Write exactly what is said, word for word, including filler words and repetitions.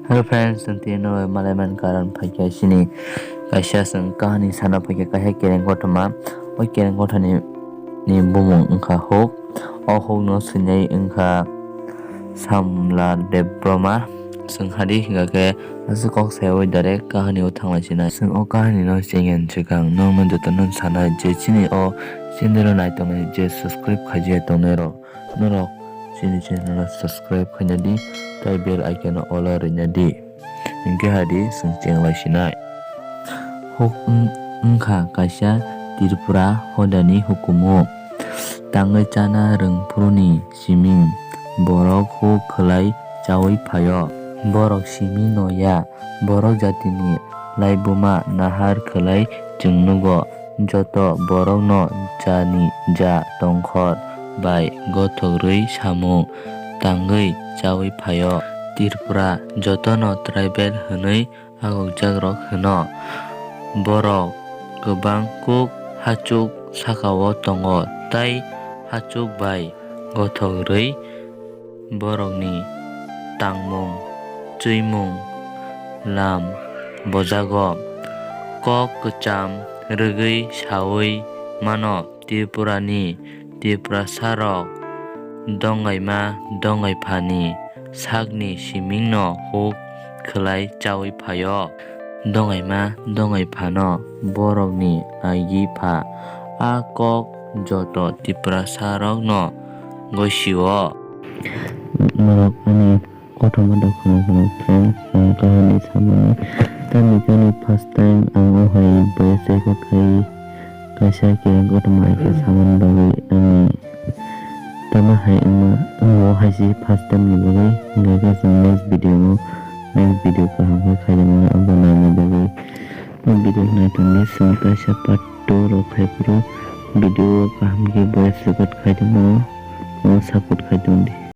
Hello friends, chwng tini no malaiman karon phaikha chini kaisa chwng kahani sana phaikha kaisa kereng kothoma. O kereng kothani ni bumung wngkha Huk. O Huk no swinai wngkha Samla Debbarma. Chwng hadi hingkha khe aswk kok sayawi direct kahani o thanglai sinai. Chwng o kahani no chengyan swkang nokno jotono sanai je chini o channel o nai tongnai je subscribe khaijak tongnai rok. Norok chini channel o subscribe khaina di, tei bell icon o all o rwna di. Hinkhe hadi chwng chenglai sinai. Huk wng-, wngkha kaisa Tripura hodani hukumu. Tangwi chana rwngphuruni siming borok huk khwlai chaui phaio. Borok siming no ya, borok jatini laibuma nahar khwlai chwng nugo. Joto borokno jani ja tongkhor bai gothok rwi samung tangwi chaui phaio. Tripura jotono tribal hwnwi agokjakrok hwno. Borok kwbang kuk hachuk sakao tongo tei hachuk bai gothok rwi borokni tangmung, chuimung, lam bojago. Kok kwcham rwgwi saui mano, Tripurani Tiprasarok dongaima dongaiphani sakni simingno huk khwlai chaui phaio. Dongaima dongaiphano borokni aigi pha. A kok joto Tiprasarokno gosio. Norok ani kothoma da kheno kheno friends, ang kahani samani. Tamni kani first time ang o hai voice record khai kaisa kereng kothoma hai khe samani bagwi ani tamo hai wngma, wngmo hai se first time ni bagwi. Hingkha khe chwng next video o, next video kaham khe khaijak mano abo naina bagwi. O video nai tongdi chwng kaisa part two rok khai phuru video kaham khe voice record khai tongmo, o support khai tongdi.